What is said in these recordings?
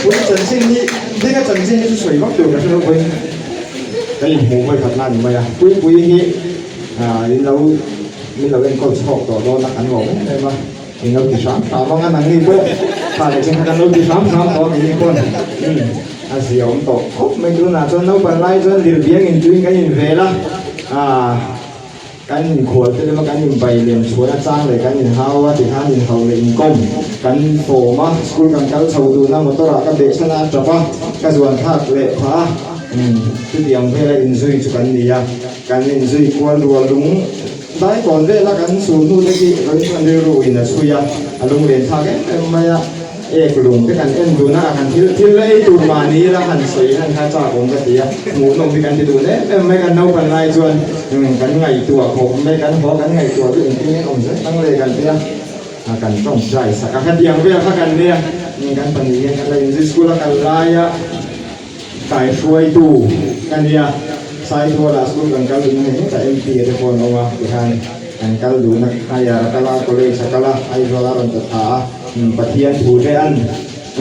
Puipuii chanchin hi Dinga chanchin hi chu sawi vak tur ka hre lo pawhin kan inhmuh vawi khat na a ni mai a. Puipuii hi in lo min lo enkawl chhawk tawh dawn a kan lawm em em a, in lo ti hram hram ang a nangni pawh kha leh chen kha kan lo ti hram hram tawh a keini pawn a ziaawm tawh khawp mai tunah chuan naupang lai chuan lirbiang intuiin kan invel a aaa. Kan inkhual te lema kan inbai lem chhuan a chang leh kan inhau a tikhan inhau leh inkawm kan fawm a, school kan kal chho dun a, motor ah ka beh chhan a a tap a, ka zuan thlak leh phah a, umm chutiang vela inzui chu kan ni a, kan inzui kual rual lung dai kawn vela kan sur hnu te khi vawiin chuan rilru in a chhui a, a lunglen thlak em em mai a. Ek lung te kan en dun a, han thil thil la ei tur mahni ila han sawi han kha chak awm ka ti a, hmuhnawm hi kan ti dun em em mai kan naupan lai chuan kan ngaihtuah khawp mai kan haw kan ngaihtuah chu engtin nge awm zel ang le kan ti a, kan tawngtai sak a khatiang vel kha kan nia kan pahnih hian kan la inzui school a kal laia kaihruaitu ka nia Saituala school kan kal dun a hei hetah MP te pawh an awm a tikhan kan kal dun a higher a kal a college a kal a Aizawl a rawn ta tha a. Pathian thu te an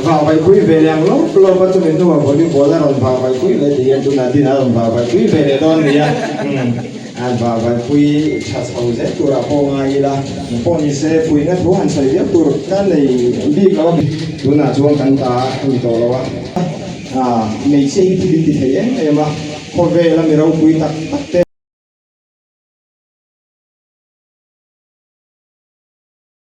vah vaih pui ve leh ang lawp lawp a, chumi hnuah volleyball a rawn vah vaih pui leh tih hian tunah din a rawn vah vaih pui ve leh dawn a ni a, an vah vaih pui tha chho zel turah pawh ngai ila pawh ni se puihna thu han sawi viau tur ka nei bik lo a, tunah chuan kan ta a ni tawh lo a, hmeichhia hi thil in ti thei em em a, khawvela mi ropui tak tak.